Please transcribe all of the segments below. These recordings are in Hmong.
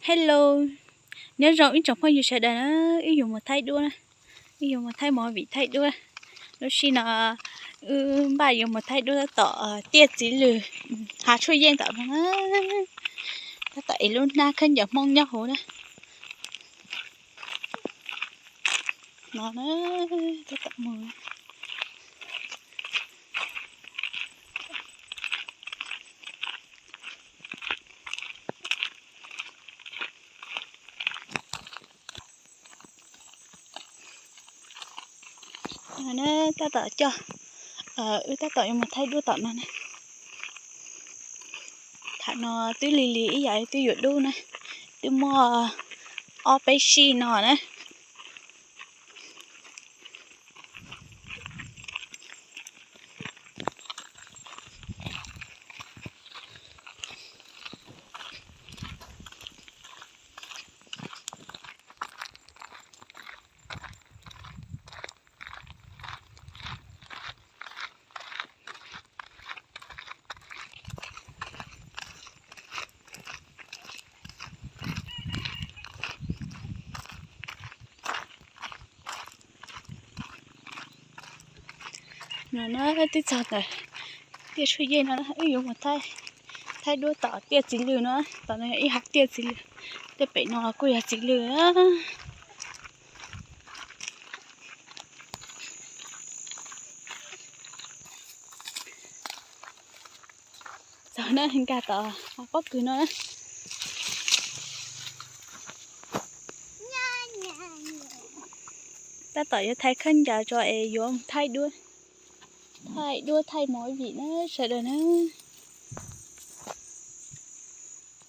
Hello, nyob zoo ib tsoom phooj ywg sawv daws na, wb yuav mus thaij duab na, wb yuav mus thaij movie thaij duab. Lub sij no wb npaj yuav mus thaij duab tab tom tiaj txiv lws, hav tshuaj yeej tom no na, tab tom ev lub hnab khaub ncaws Hmoob nyob hauv na. No na, tab tom mus. Tab tom coj, wb tab tom yuav mus thaij duab tom no na. Thaum no twb lig lig ib yam li twb yuav dub na, twb muaj ob peb sij no na. No na, twb txog ntawm tiaj tshuaj yeej no, wb yuav mus thaij duab tom tiaj txiv lws no. Tom no yog ib hav tiaj txiv lws, tej pem no kuj yog txiv lws. Txog na, nkag tom pob kws no na. Tab tom yuav thaij khaub ncaws tso es yuav thaij duab, thaij duab thaij movie na sawv daws na.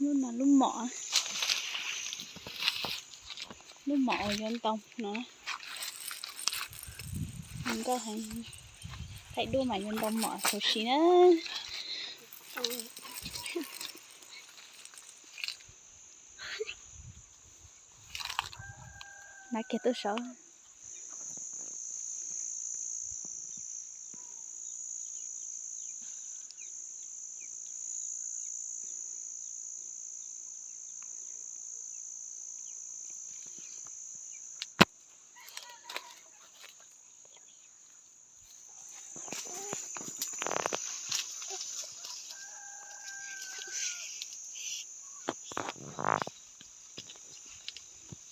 Lub no lub mom, lub mom uas yuav ntoo no. Nkauj heev, thaij duab mas yuav ntoo mom huv si na. Nav kiag tuaj saud.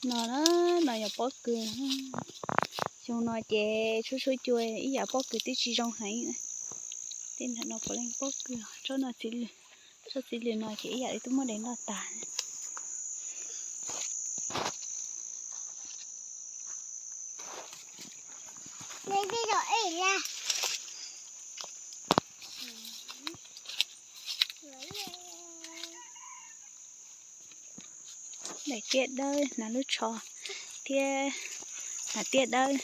No na, no yog pob kws. Xyoo no ces suab suab cua ib yam pob kws twb tsis zoo heev. Tej ntawm no puav leej pob kws, tsob no txiv lws, tsob txiv lws no ces ib yam li twb muab de noj tas. Daim tiaj dawb, hnav lub tsho thiab hnav tiaj dawb,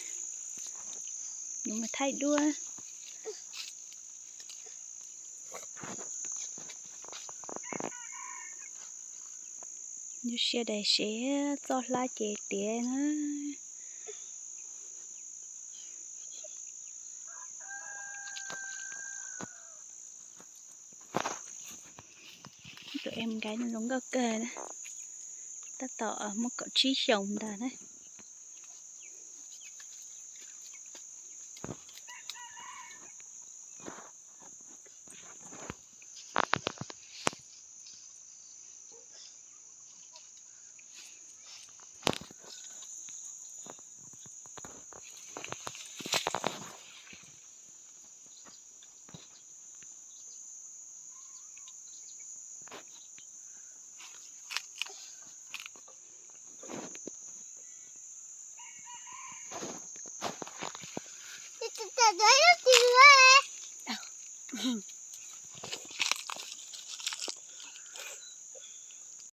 yuav mus thaij duab. Nyuaj siab daim sev, txoj hlab ces tiav na. Tus em nkais no zoo nkauj kawg na, tab tom muaj kaum tsib xyoos ntag na.